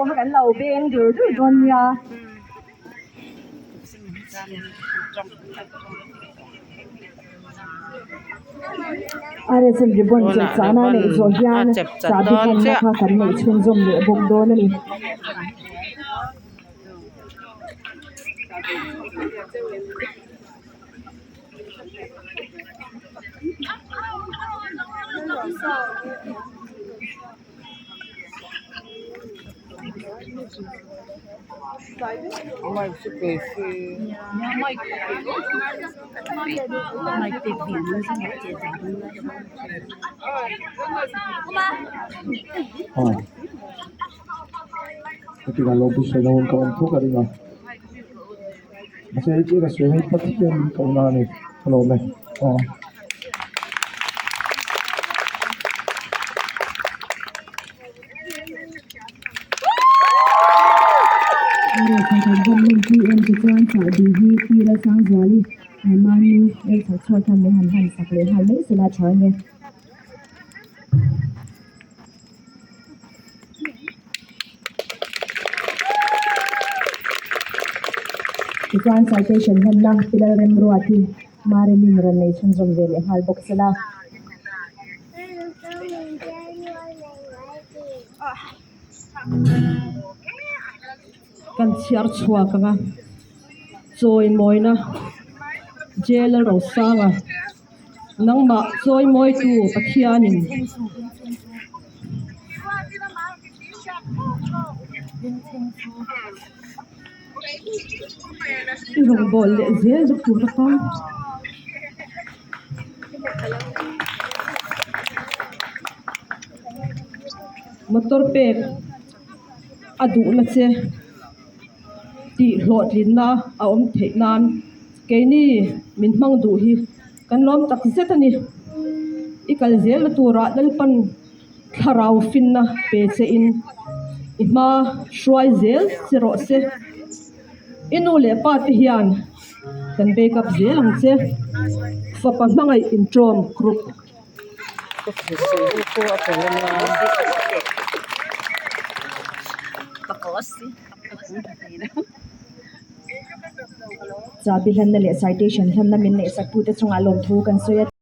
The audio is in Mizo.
pawh kha kan lo beng dur dur dawn nia. RSM ribbon Tunah chawlhchahna ribbon neih zawh a hian chep chat chahbi dawn hmanna chiah. kha kan neih chhunzawm leh bawk dawn a ni. Hetiang lo busaina hun ka awm thuk a ring a mahse hei chu ka sawi hei Pathian min ko na a ni ka lawm e aw. Tichuan citation hmanna Pilar Remruati Maremin rawn nei chhunzawm ve leh nghal bawk sela. Kan chhiar chhuak ang a, chawi mawina Jail Rosanga nangmah chawi mawitu Pathianin I rawngbâwl leh zel deuh tur atan. Motor pek a duhna che tih hlawhtlinna a awm theih nan keini min hmang duh hi kan lawm tak zet a ni. I kal zelna turah Lalpan thlarau finna pe che in i hma hruai zel che rawh se. I nu leh pa te hian kan bake up zel ang che. Fapa hmangaih intawm group. Chabi hlanna leh citation hlanna min neihsak tute chungah lawmthu kan sawi a.